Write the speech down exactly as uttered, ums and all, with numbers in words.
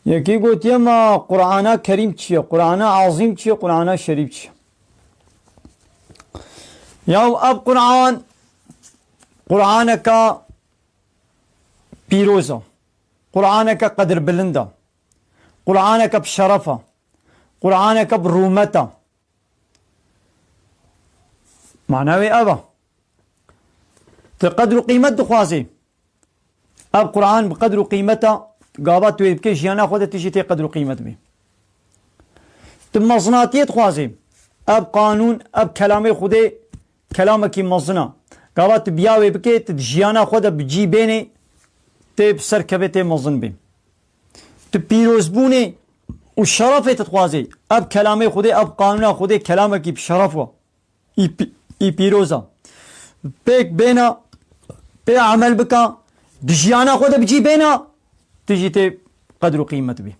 Yekî gotiye, ma Qur'ana Kerîm çi ye? Qur'ana Azîm çi ye? Qur'ana Şerîf çi ye? Yaw ev Qur'an, Qur'aneke pîroz e. Qur'aneke qedirbilind e. Qur'aneke bi şeref e. Qur'aneke bi rûmet e. Mana wê ev e. Tu qedr û qîmet dixwazî. Ev Qur'an bi qedr û qîmeta gava tu wê bikê jiyana xwe de tu jî tê qedr û qîmet bî. Tu mezinatiyê dixwazî. Ev qanûn, ev kelamê Xwedê kelamekî mezin e. Gava tu biya wê bikê, tu di jiyana xwe de bi cî bênê, tê bi ser kevê tê mezin bî. Tu pîrozbûnê û şerefê tu dixwazî. Ev kelamê Xwedê, ev qanûna Xwedê kelamekî bi şeref e. Î pî-, î pîroz e. Pêk bêna, pê emel bika, di jiyana xwe de bi cî bêna, tu jî tê qedr û qîmet bî.